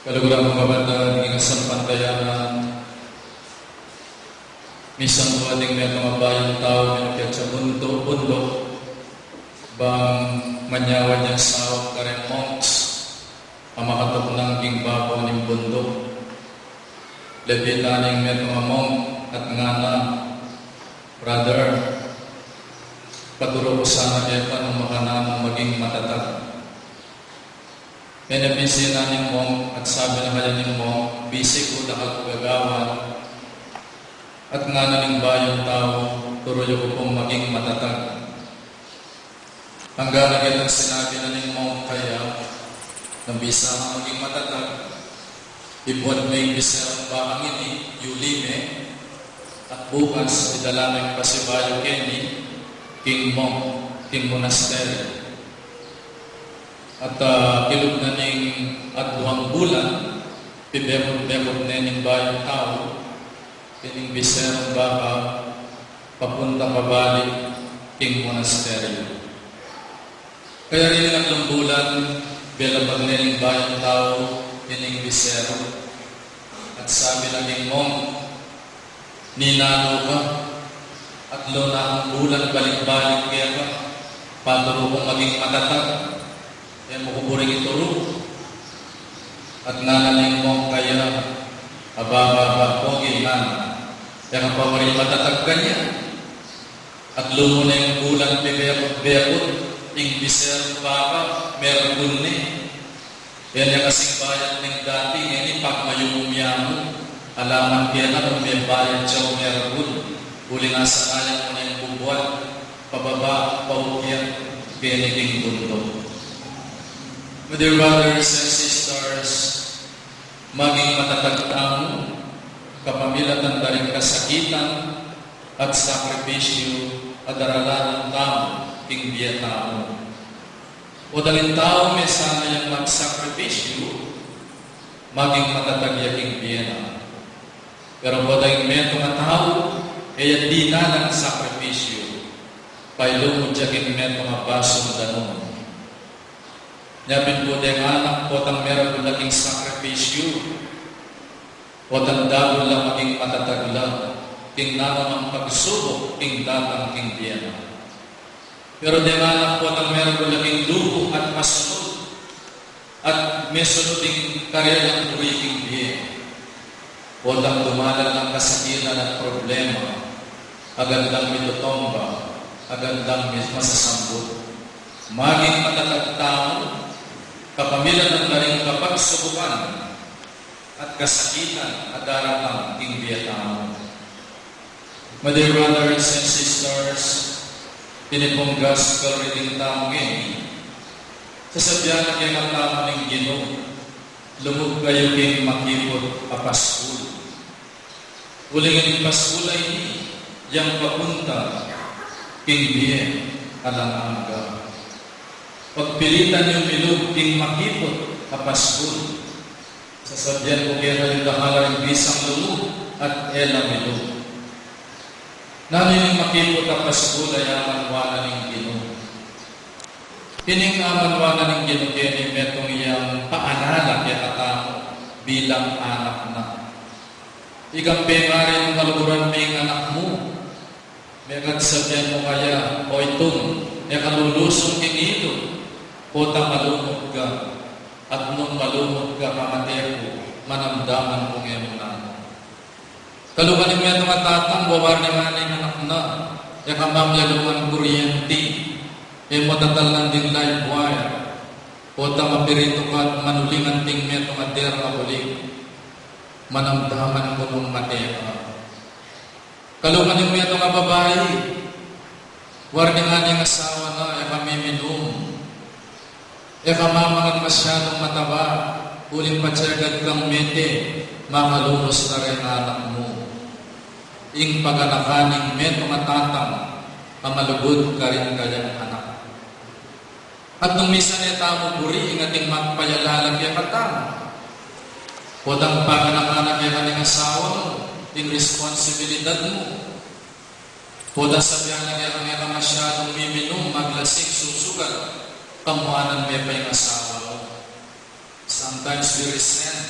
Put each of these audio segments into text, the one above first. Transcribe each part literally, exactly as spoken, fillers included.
Kaluguran kung kapatad, king kasalpantayanan, misan pu ating metung a bayung tau, metung a buntuk, buntuk, bang manyawad yang saup kareng monks a makatuknang king babo ning buntuk. Lepitan ne ing metung a monk at ngana, "Brother, paturu ku sana keka nung makananung maging matatag." Menyabihan na ning monk at sabi na kaya ning monk, "Busy ku, dakal kung gagawan." At ngana ning bayung tau, "Turu yu ku pung maging matatag." Anggang na ketang sinabi na ning monk kaya, "Nung bisa kang maging matatag, ibuat me ing biserung bakang ini, yuli me, at bukas idala meng pasibayu keni king monk, king monastery." At, ah, kilub na ning adwang bulan, pibekut-bekut ne ning bayung tau ining biserung baka papunta pabalik king monasteryu. Kaya ring atlung bulan, belabag ne ning bayung tau ining biseru. At sabi na ning monk, "Ninanu ka? Atlu na kung bulan balik-balik keka, paturu kung maging matatag, e mu ku buring ituru." At ngana ning monk kaya, "Aba, aba, aba, pogi, ngana, e ka pa waring matatag kanya? Atlu mu neng bulan pibekut-bekut ing biserung baka, mergul ne. E ne kasing bayat ning dati, ngeni pagmayumuyumu, ala man kena nung mebayat ya o mergul, uling asanayan mu neng bubuat pababa, paukyat keni king buntuk." My dear brothers and sisters, maging matatag tamu kapamilatan da ring kasakitan at sakripisyu a daralanan tamu king bie tamu. Potang ing tau me sana yang magsakripisyu, maging matatag ya king bie na. Pero potang ing metung a tau e ya dinalan sakripisyu, pailumud ya king metung a basung danum. Nya pin pu deng anak, potang meragul la king sakripisyu, potang dabul la maging matatag la king nanu mang pagsubuk king datang king bie na. Pero deng anak, potang meragul la king luku at masunud, at mesunud ing karelang buri king bie, potang dumalan lang kasakitan at problema, agad lang mitutumba, agad lang mi-, masasambut. Maging matatag tamu kapamilatan da ring kapagsubukan at kasakitan a daratang king bie tamu. My dear brothers and sisters, ini pung gospel reading tamu ngeni, sasabian na kekatamu ning Ginu, "Lugud kayu king makiput a paskul." Uling ing paskul a ini, yang papunta king bie alang angga. Pagpilitan yu milub king makiput a paskul. Sasabian ku kekayu, dakal la ring bisang lumub at e la milub. Nanu ing makiput a paskul a amanwanan ning Ginu? Ining amanwanan ning Ginu keni metung yang paalala kekatamu bilang anak na. Ikang pengari nung kaluguran me ing anak mu, mekad sabian mu kaya, "O itung, e ka lulusung king ilu, potang malumud ka, at nung malumud ka, kamate ku, manamdaman kung e mu nanu." Kaluguran ning metung a tatang, wawarni ngana ing anak na, "E ka mamyalungan kuryenti, e mu tatalnan ding live wire, potang mapiritu ka at manuling anting metung a dera a bulig, manamdaman ku nung mate ka." Kaluguran ning metung a babai, warni ngana ning asawa na, "E ka miminum, e ka mamangan masyadung mataba, uling patsegad kang mete, makalunus na ring anak mu." Ing paganakan ning metung a tatang a malugud karing kayang anak. At nung misan e tamu buri ing ating magpayalala kekatamu, potang paganakan na keka ning asawa mu ing responsibilidad mu, potang sabian na keka, "E ka masyadung miminum, maglasing, susugat," kamuanan me pa ing asawa mu. Sometimes we resent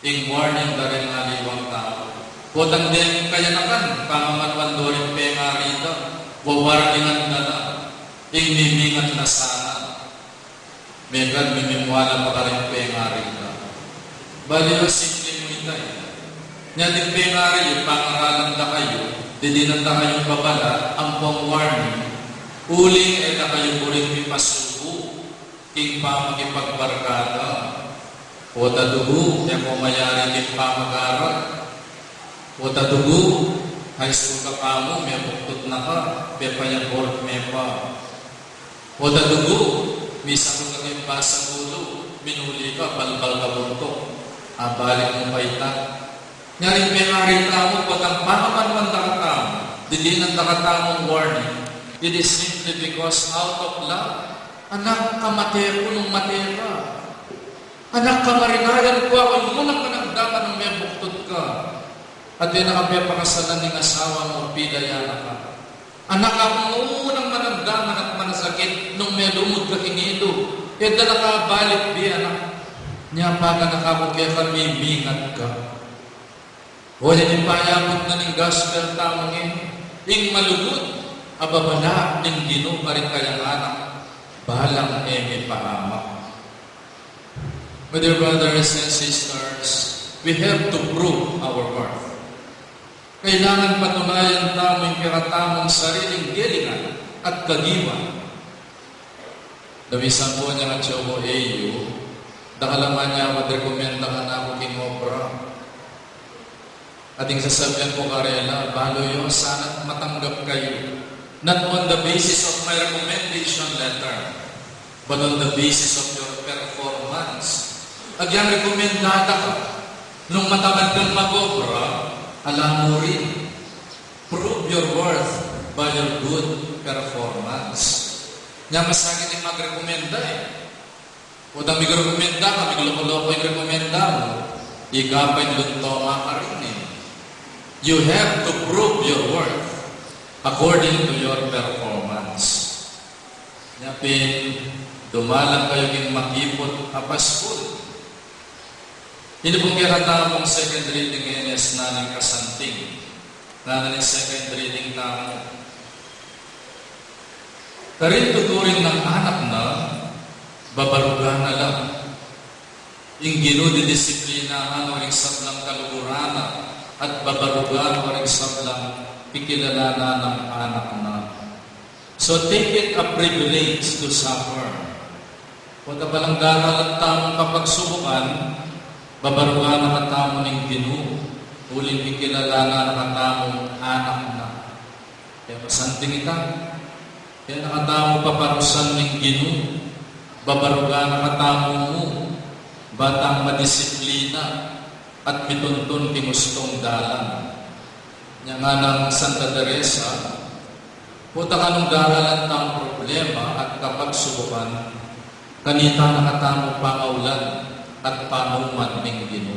ing warning da ring aliwang tau. Potang deng kayanakan, pamamanwan do ring pengari da, wawarningan da la, ing mimingat na sana. Mekad mimimwala pa karing pengari da. Bale, simple mu ita, e. Nya ding pengari, pangaralan da kayu, didinan da kayung babala, ampong warning, uling e da kayu buring mipasubu king pamikipagbarkada. O ta dugu, e ko mayari king pamag-aral. O ta dugu, high school ka pa mu, mebuktut na ka, pepa-abort me pa. O ta dugu, misakul ka king basag ulu, minuli ka, balbal ka buntuk. Abalik mu pa ita. Nya ring pengari tamu, potang pamamanwan da katamu, didinan da katamung warning, it is simply because out of love. Anak, kamate ku nung mate ka. Anak, kamarinayan ku, aku nung unang manamdaman nung mebuktut ka. At e na ka pepakasalan ning asawa mu, pidaya na ka. Anak, aku nung unang manamdaman at manasakit nung melumud ka king ilug. E da na ka balik bie, anak. Nya pagana ka ku keka, mimingat ka. O, ini ing payabut na ning gospel tamu ngeni, ing malugud a babala ning Ginu karing kayang anak, balang e mipahamak. My dear brothers and sisters, we have to prove our worth. Kailangan patunayan tamu ing kekatamung sariling gelingan at kagiwan. Damisan pu nya nga, "Chogo, e yu, dakal a man ya ku rekomenda kanaku king obra." At ing sasabian ku karela, "Balu yu, sana't matanggap kayu, not on the basis of my recommendation letter, but on the basis of your performance." Agyang rekomendada ka, nung matamad kang mag-obra, ala mu rin. Prove your worth by your good performance. Nya masakit ing magrekomenda, e. Potang migrekomenda ka, migloko-loko ing rekomenda mu, ika pa ing luntoma karin, e. You have to prove your worth according to your performance. Nya pin, dumalan kayu king makiput a paskul. Ini pung kekatamung second reading ngeni, e, sinaning kasanting. Ngana ning second reading tamu, karin tuturing nang anak na, babarugan na la. Ing Ginu didisiplinahan no ring sablang kaluguran na, at babarugan no ring sablang kikilalanan nang anak na. So take it a privilege to suffer. Potang balang daralan tamung kapagsubukan, babarugan na katamu ning Ginu, uling kikilalanan na katamung anak na. Kaya masanting ita, kaya na katamu paparusan ning Ginu, babarugan na katamu mu, batang madisiplina, at mituntun king ustung dalan. Nya nganang Santa Teresa, potang anung daralan tang problema at kapagsubukan, kanita na katamu pangaulan at panuman ning Ginu.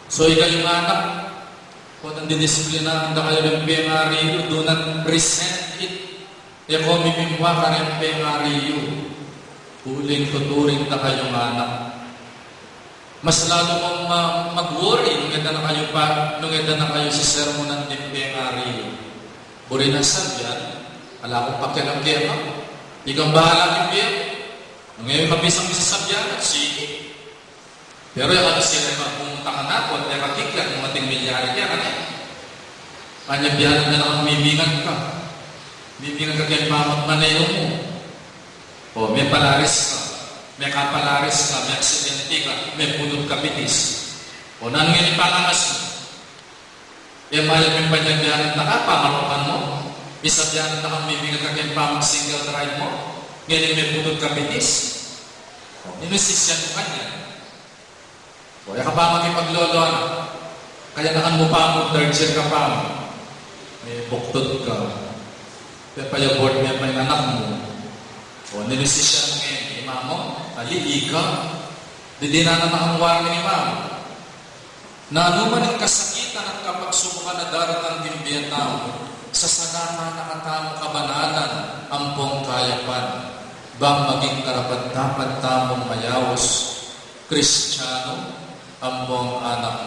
So, ikayung anak, potang didisiplinahan da kayu ning pengari yu, do not resent it. E ko mimimwa karing pengari yu, uling tuturing da kayung anak. Mas lalu mung ma-, mag-worry nung e da na kayu pa, nung e da na kayu sesermunan ding pengari yu. Buri nang sabian, "Ala kung pakialam keka. Ikang bahala king bie mu. Nung e ka bisang misasabian, sige." Pero e ka na sila mapunta ka na, kung e ka kiklat, nung ating milyari kaya ka na. Panyabian na lang, mimingat ka. Mimingat ka keng pamagmaneho mu. O, mepalaris ka. Mekapalaris ka, meaksidente ka, meputut ka bitis. O, nanu ngeni pangangas mu? E mayap ing panyabianan na ka, pamarokan mu? Isabianan na kang mimingat ka keng pamag-single drive mu? Ngeni meputut ka bitis? O, ninu sisian mu kanyan? O, e ka pa makipaglolo, anak. Kayanakan mu pa mu, third year ka pa mu. Mebuktut ka. Pepa-abort me pa ing anak mu. O, ninu sisian mu ngeni, i mama mu? Ali, ika. Didinan na kang warning ni mama mu. Nanu man ing kasakitan at kapagsubukan a daratang king bie tamu, sasagatan na katamu kabanalan ampong kayapan, bang maging karapat-dapat tamung mayaus Kristiano, ampong anak